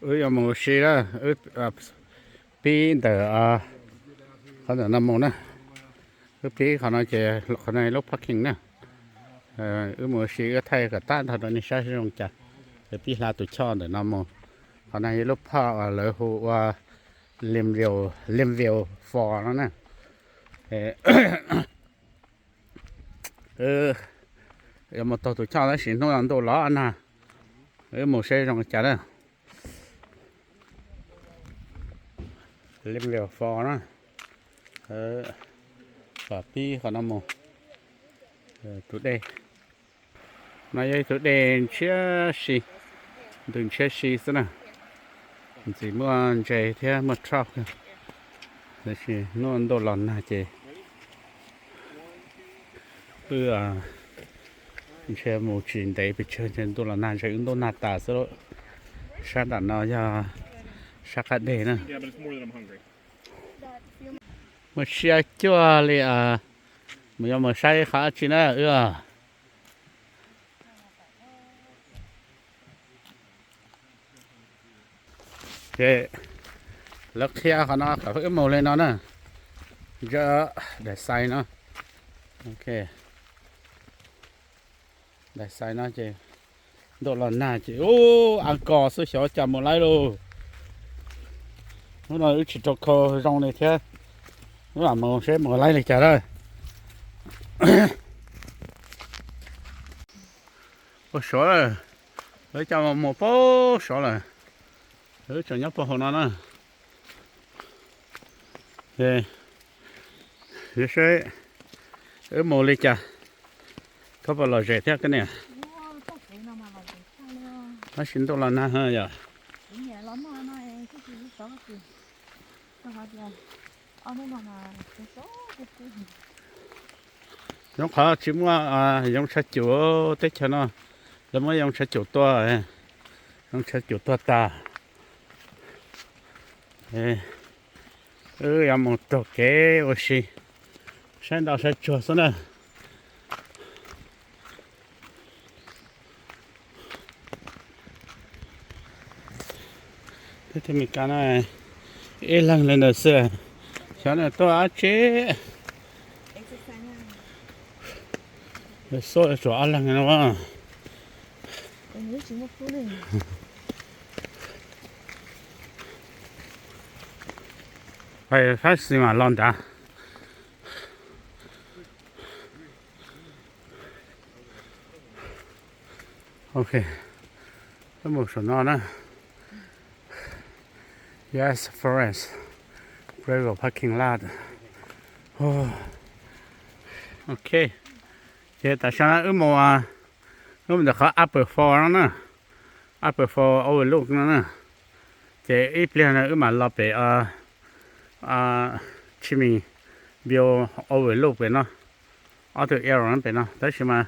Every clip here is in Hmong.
Wb yuav mus ua si na, wb pib ntawm qhov ntawm no mus na. Wb pib qhov no ces qhov no lub parking na. Wb mus ua si wb thaij kom tag nrho rau nej saib zoo cas. Wb pib hla tus choj ntawm no mus. Qhov no yog lub park uas lawv hu ua Learnville Falls no na. Yuav mus taug tus choj tab sis hnub no ntuj los nag, wb mus seb zoo li cas na. Learnville Falls na, pib qhov no mus. Tus dej no yog ib tug dej ntshiab si, ntws ntshiab si xwb na. Ntxim muaj ntses thiab muaj trout kawg, tab sis hnub ntuj los nag ces wb ntshe mus tsis ntev pes tsawg ntshe ntuj los nag, ntshe wb ntuj nag tas xwb lauj. Sab nram no yog sab qab deg na. Muaj siab cuag li, mus yuav mus saib qhov dab tsi na wb. Ces lawv qhia qhov no kom wb mus li no na. Daim xais no, ok, daim xais no ces ntuj los nag ces ub, a kos xwb xyov cas mus laib lauj. Hnub no wb tsis rau khau zoo li thiab, wb mam mus seb mus laib li cas lawm. Puag saud lawm, lawv coj mus puag saud lawm, wb tseem nyob puag hauv no na. Saib wb mus li cas, koj puas lom zem thiab koj niam? Tab sis ntuj los nag yom. Zoo qhov tsis muaj yoov tshav cum teb chaws no, lawv muab yoov tshav cum tua, yoov tshav cum tua tas. Wb yuav mus taug kev ua si, saib ntau saib tsuag xwb na. Teb chaws Amelikas no ib leeg li ntawd xwb, xyov nws tuaj dab tsi. Xub tsuas ob leeg no. Hais fab xis mas los nrad. Ok, wb mus saum no na. U S Forest Gravel Parking Lot. Ok, ces tam sim no wb mus, wb mus ntawm qhov Upper Fall no na, Upper Fall Overlook no na. Ces ib pliag no wb mam los pem Chimney View Overlook pem no, ob tug arrow pem no, tab sis mas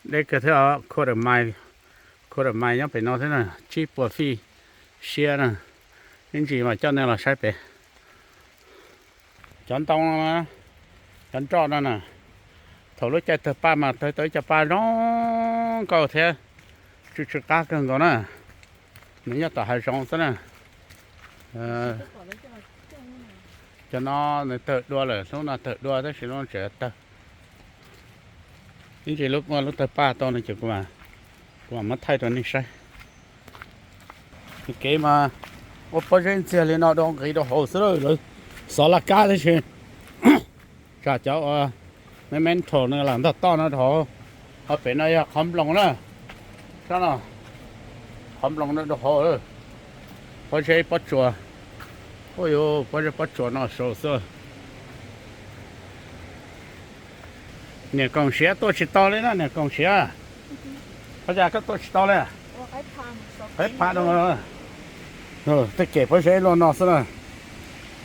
deb kawg thiab, quarter mile, quarter mile nyob pem no thiab na, tsib puas feet siab na. Ib ntsis mam coj nej los saib pem. Cov ntoo no, cov nroj no na, thaum lub caij tawg paj mas tawg tau ib co paj zoo nkauj thiab, tsw tsw qab kawg nkaus na. Nws nyob tom hav zoov xwb na. Cov no nws tawg dua lawm, hnub no tawg dua tab sis lub no tseem tawg. Ib ntsis lub muaj lub tawg paj tau no ces kuv mam muab thaij rau nej saib. Kev mas ua pob zeb ntxiag li no dua nqis rau hauv xwb lawm, lawv xov laj kab tab sis tsam cov ua memento no los ntog toj no rau hauv. Ho pem no yog qhov nploos na, sab no, qhov nploos no rau hauv. Pob zeb pob tsuas, ua yus pob zeb pob tsuas no sau xwb. Niam Koom Siav tuaj tsis tau li na, niam Koom Siav. Ua cas koj tuaj tsis tau li? Qeb pha no, tej kev pob zeb luaj no xwb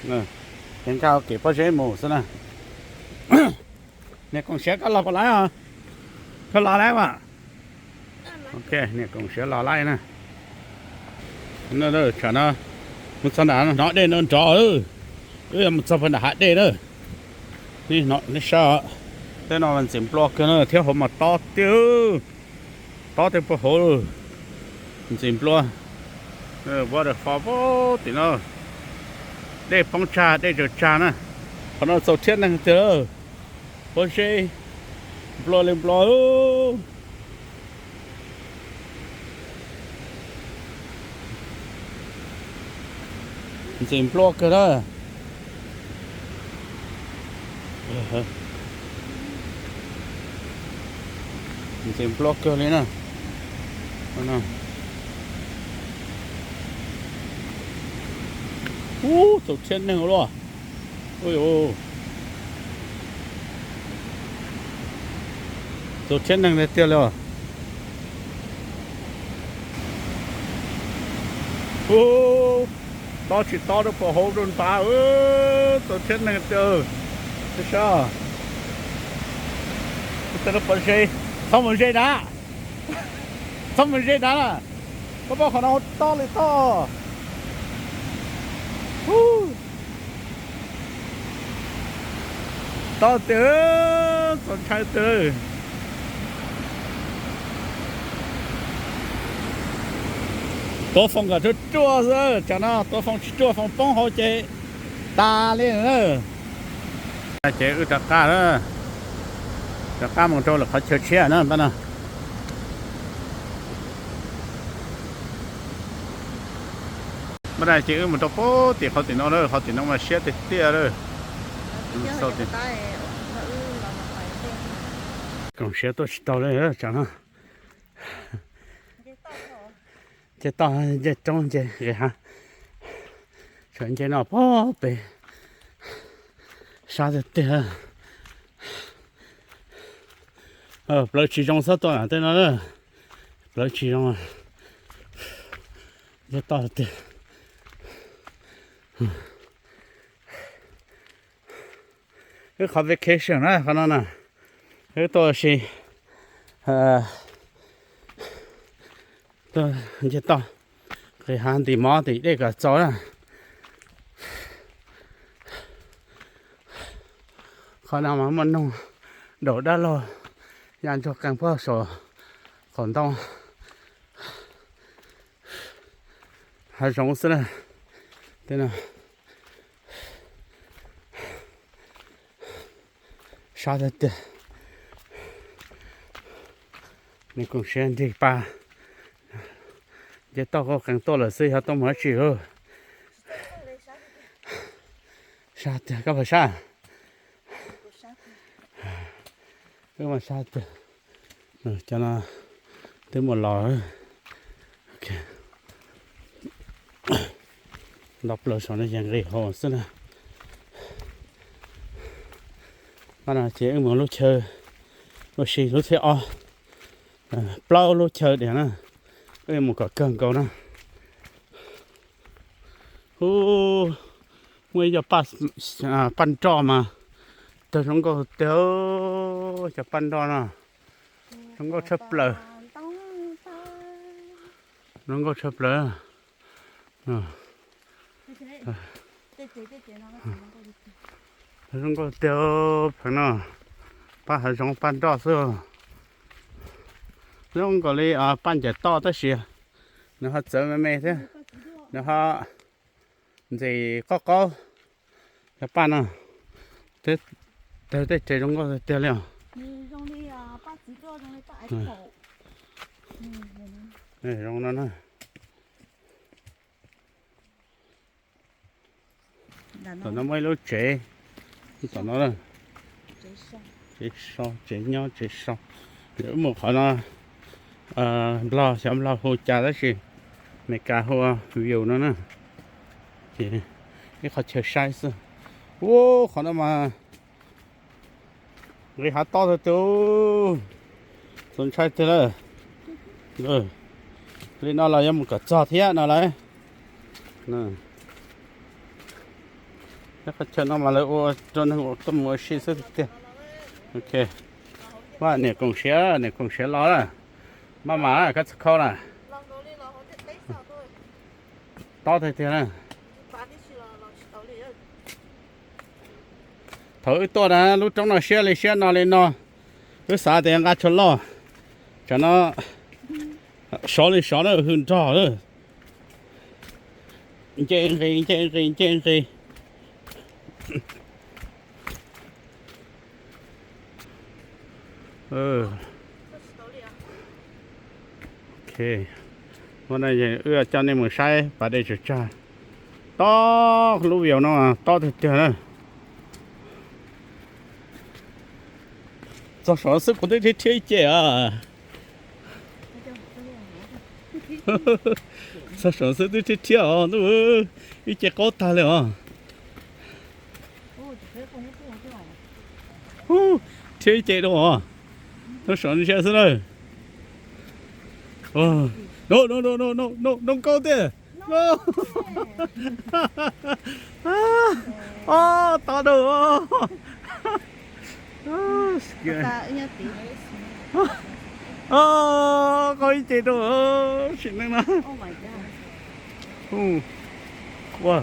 na. Ces nkag kev pob zeb mus xwb na. Niam Koom Siav koj los puas laib os? Koj los laib mas. Ok, niam Koom Siav los laib na. Tsam no mus txog nram no dej no nrov, wb yuav mus txog puag nram hav dej na. Nej saib, tej no ntxim nplua kawg na thiab hauv mas tob tiag, tob tiag puag hauv, ntxim nplua. Waterfall pem tim no, dej poob tsag, dej tsaws tsag na. Qhov no txaus rhiab neeg tiag. Pob zeb nplua li nplua. Ntxim nplua kawg na. Ntxim nplua kawg li na. Ub, txaus rhiab neeg ua luaj. Ub, txaus rhiab neeg tiag tiag li os. Ub, tob tsis tob rau puas hauv rau npab, txaus rhiab neeg tiag. Sab, txhob mus ze, txhob mus ze dab, txhob mus ze dab na. Koj pom qhov no tob li tob. Tob tiag, txaus ntshai tiag. Tuav foom kom ruaj ruaj xwb, tsam no tuav foom tsis ruaj foom poob hauv ces tas li na. Ces wb rov qab, rov qab mus rau lawm qhov chaw tshiab na npab no. Npab no ces wb mus rau pem tim qhov tim no lawm, qhov tim no mas siab tiag tiag lawm. Koom siab tuaj tsis tau li tsam no. Nce toj nce roob nce qis hav, sawv nce no pem sab tiag tiag. Plawv tsis zoo txhob tuaj tej no, plawv tsis zoo. Nce toj tiag. Wb qhov vacation na qhov no na, wb tuaj si tuaj nce toj qis hav ntim mov tim dej kom txaus na. Qhov no mas muaj noog daum dab laug ya ntsuag qees puag saum qaum ntoo. Hav zoov xwb na. Tej no sab tiag tiag. Nws koom siab nrig pa. Nce toj qees tuaj lawm xwb, yog tuaj mus dab tsi. Sab tiag, koj puas sab? Wb mas sab tiag. Cov no twb mus los. Nto plaws saum no ces nqis hauv xwb na. Qhov no ces wb mus lub chaw ua si lub thib ob, plaub lub chaw diam na. Wb mus kom kawg nkaus na. Ub, muaj ib co paj nroj mas tawg zoo nkauj tiag, cov paj nroj no zoo nkauj tshaj plaws. Zoo nkauj tshaj plaws. Zoo nkauj tiag, pheem no paj hav zoov paj nroj xwb. Zoo nkaus li paj ncaim toj tab sis nws ho txawv me me thiab, nws ho ntxim qaub qaub. Cov paj no tawg tej tsev zoo nkauj tiag tiag li os. Zoo no na. Tom no muaj ib lub tsev, tom no tsev so, tsev nyob tsev so. Wb mus qhov no, Nplog xyov Nplog hu cas tab sis Meskas hu view no na. Ces ib qhov chaw saib xwb. Ua qhov no mas nqis hav tob tiag tiag, txaus ntshai tiag lawm. Li no los yuav mus kom txog thiab no lawm. Qhov chaw no mas lawv ua rau neeg tuaj mus ua si xwb tiag. Ok, niam koom siab, niam koom siab los lawm. Maj mam koj txhob khau na. Tob tiag tiag na. Thaum wb tuaj na lub roob no siab li siab no li no, wb xav tias nqa tsho loj, tsam no sov li sov na, hws nrog lawm. Nce nqis, nce nqis, nce nqis. Ok, ua no wb coj nej mus saib pas dej tsaws tsag. Tob lub view no tob tiag tiag na. Txog saum xwb kuv twb thiab thiab ib ce os. Txog saum xwb twb thiab thiab os ntuj, ib ce qaub tag li os. Thiab ib ce dua os. Txog saum ntsia xwb na. No no no no no no no nkauj tiag. Ob tog dua. Qaub ib ce dua, sim neej no. Ua,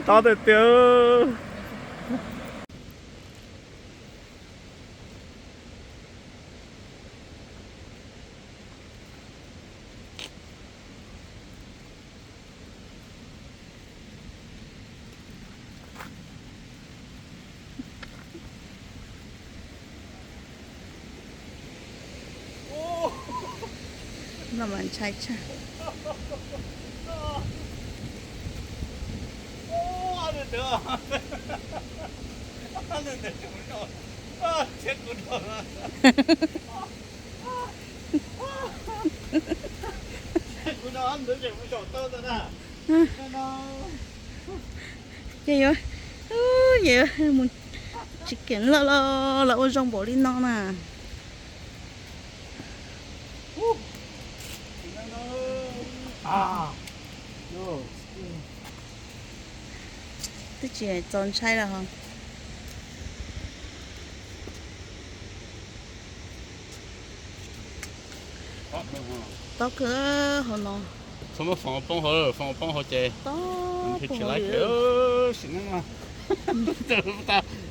tob tiag tiag. No mas ntshai tshaj. Ces yuav, ces yuav mus tsis kev lawm los los ua zoo npaum li no na. Twb tsis txaus ntshai lawm ho. Tob kawg hauv no. Txhob muab foom poob hauv, foom poob hauv ces tsis laib.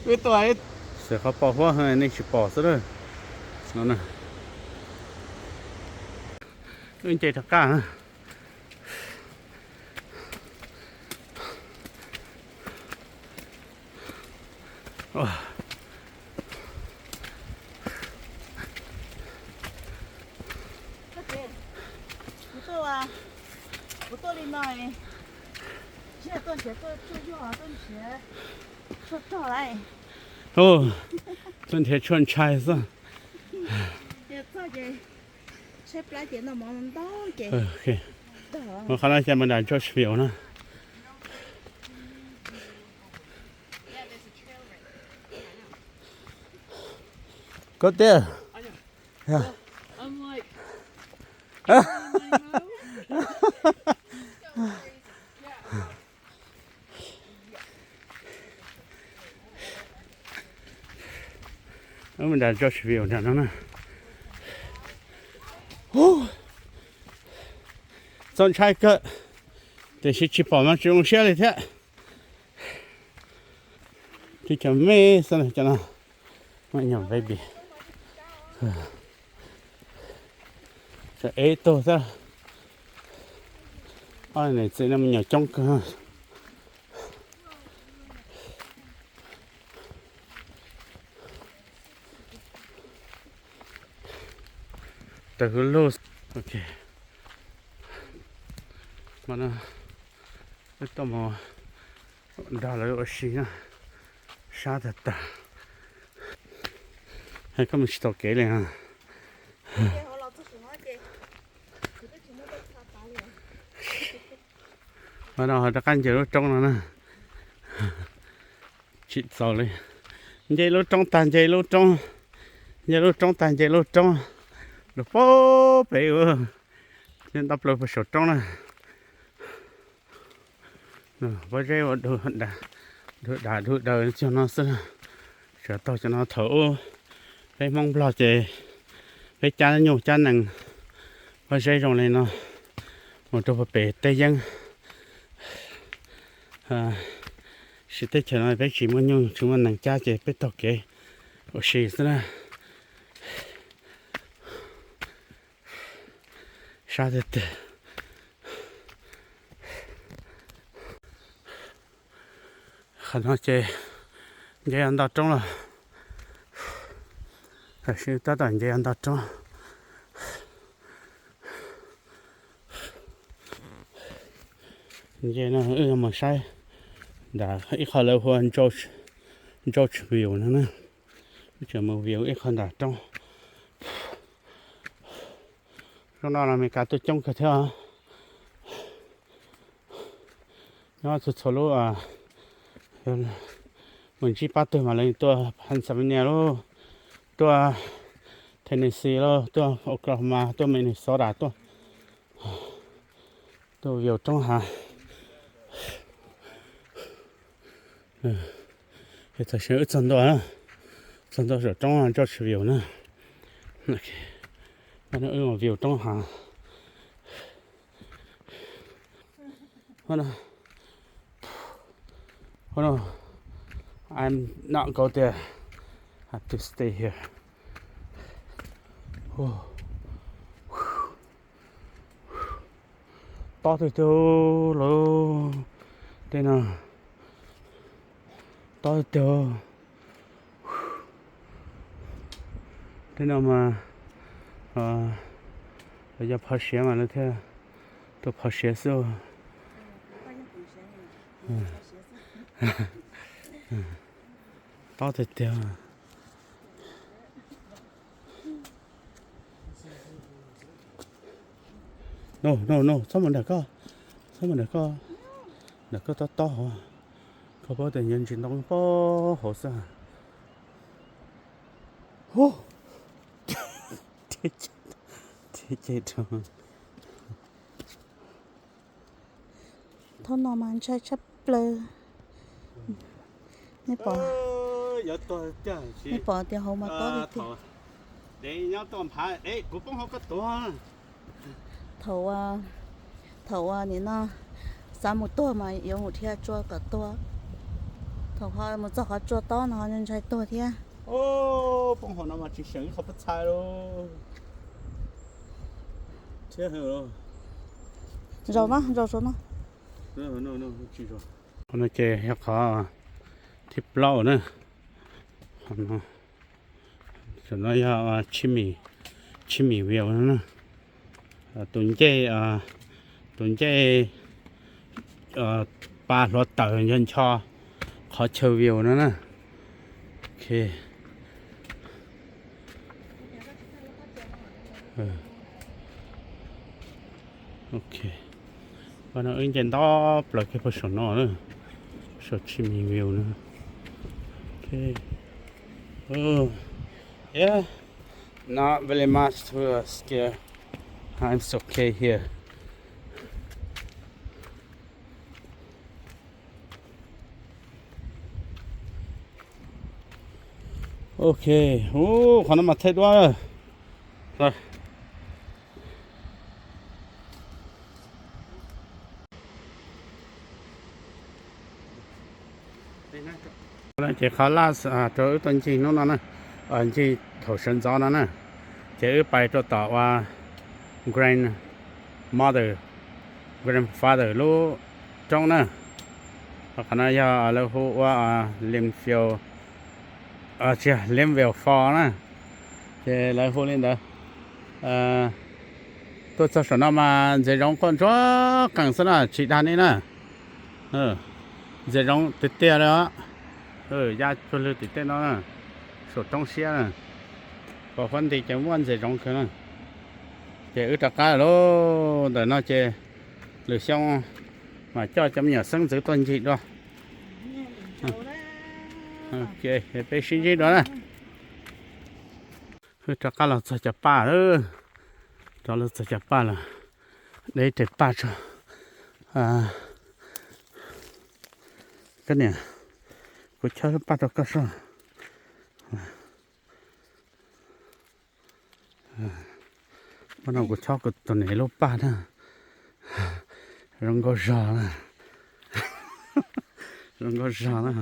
Wb tuaj xwb qhov pom huab nej tsis pom xwb na. No na, wb nce rov qab. Tuaj nrhiav tshuaj ntshai xwb. Ua qhov no ces mus nram Georgeville na. Koj tiag. Mus nram Georgeville nram no na. Txaus ntshai kawg, tiam sis tsis pom mas tsis zoo siab li thiab. Tib cov me xwb cov no, me nyuam baby. Tsam ev tug xwb. Ob niam txiv no me nyuam coob kawg. Tawg hwv lug. Ok, hmo no wb tuaj mus nrog lawv ua si na, sab tag tag. Hais koj mus tsis tau kev li. Hmo no ho rov qab nce lub roob no na. Tsis txaus li. Nce lub roob tag nce lub roob, nce lub roob tag nce lub roob, lug puag pem ua, nce ntau plaws puag saum roob na. Pob zeb ua dug da, dug daws cog no xwb. Tsam taug cov no thaum ub peb Hmoob Nplog ces peb cab nyuj cab nees, pob zeb zoo li no mus rau puag pem teb yeeb. Tab sis teb chaws no peb tsis muaj nyuj tsis muaj nees cab ces peb taug kev ua si xwb na. Sab tiag tiag. Qhov no ces nce nto roob lawm. Tam sim tab tom nce nto roob. Nce no wb mus saib ntawm ib qho lawv hu ua George, George View no na. Wb tseem mus view ib qho ntawm roob. Zoo no los Amelikas tuaj coob kawg thiab. Nyob txhua txhua lub, mus ntsib pab twg mas lawv tuaj Pennsylvania lauj, tuaj Tennessee lauj, tuaj Oklahoma, tuaj Minnesota, tuaj, tuaj view roob hav. Tam sim wb txog ntua, txog ntua saum roob George View na. Wb mus view roob hav. Hold on. Hold on. I'm not go there. I have to stay here. Tob tiag tiag lawm. Tej no tob tiag tiag. Tej no mas lawv cov phov siav mas lawv thiaj tus phov siav xwb. Tob tiag tiag. No, no, no, txhob mus ntawm koj, txhob mus ntawm koj, ntawm koj tob tob hauv. Koj paub tias yuav ntsis ntoo pob hauv xwb. Hu, thiab ces rau. Thaum no mas ntshai tshaj plaws. Nej pom, nej pom tias hauv mas tob tiag tiag. Thaum, thaum ua nim no xav mus tuag mas yuav mus dhia tsua kom tuag. Thaum ho mus txog qhov tsua tob no ho ntshai tuag thiab. Poob hauv no mas tsis seem ib qho pob txha li. Zaum no, zaum saum no. Qhov no ces yog qhov thib plaub na. Qhov no, saum no yog Chimney, Chimney View no na. Tus ncej, tus ncej pa hluav taws ncho ncho qhov chaw view no na. Ok. Ok. Ua no wb nce nto plaws kiag puag saum no na, saum Chimney View no. Ok. Oh, yeah, not very much to scare. I'm so okay here. Ok, ub, qhov no mas thaij duab. Ces qhov last rau wb tuaj ncig hnub no na, ncig thaum sawv ntxov no na, ces wb pais rau tom ua grandmother, grandfather lub roob na. Qhov no yog lawv hu ua Linville, tsis yog, Linville Fall na, ces lawv hu li ntawd. Tuaj txog saum no mas ntses zoov quaj ntsuag qees xwb na, tsis dag nej na. Ntses zoov tiag tiag li os. Ya cuag lwg tim tej no na, saum roob siab na, pos huab nti ces muaj ntses zoov kawg na. Ces wb rov qab lawm lauj, ntawm no ces lwm xyoo mas coj cov me nyuam xeeb ntxwv tuaj ncig dua. Ok, peb sib ntsib dua na. Wb rov qab los txog cov paj lawm, rov los txog cov paj lawm. De ib tes paj tso. Koj niam, kuv chob paj rau koj soj. Paj no kuv chob kuv tus niam lub paj na. Zoo nkauj zog na. Zoo nkauj zog na.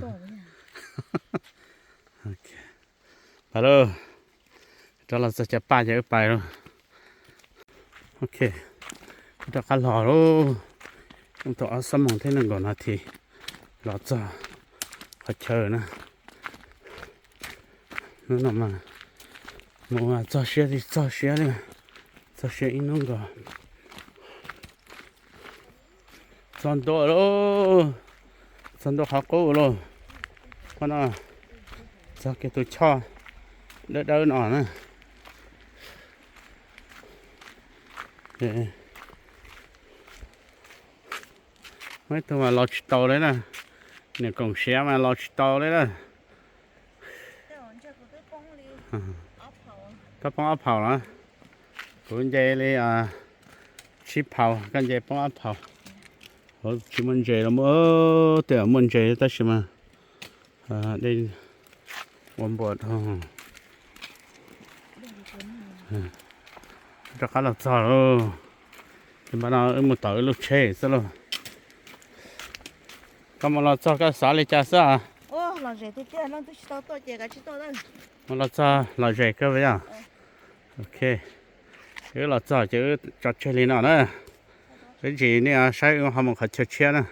Pais lauj, rov los txog cov paj ces wb pais lauj. Ok, Rov qab los lauj, tau ob xuab moos thiab nees nkaum nas this los txog qhov chaw na. Hnub no mas mus txog siab li, txog siab li, txog siab ib hnub nkaus. Txog ntua lauj, txog ntua qhov qub lauj. Qhov no txog kiag tus choj dawb dawb no na. Muaj ib tug mas los tsis tau li na, niam koom siav mas los tsis tau li na. Koj poob ob phaus los? Kuv nce li tsib phaus, koj nce poob ob phaus. Tsis muaj ntses los muaj, tej zaum muaj ntses tab sis mas dej ua npua dhau. Rov qab los txog lauj. Ces npaj no wb mus tom wb lub tsheb xwb lauj. Koj mus los txog koj xav li cas xwb? Mus los txog lom zem kawg yom. Ok, wb los txog ces wb tso tseg li no na. Wb ntsis nej saib wb ho mus qhov chaw tshiab na.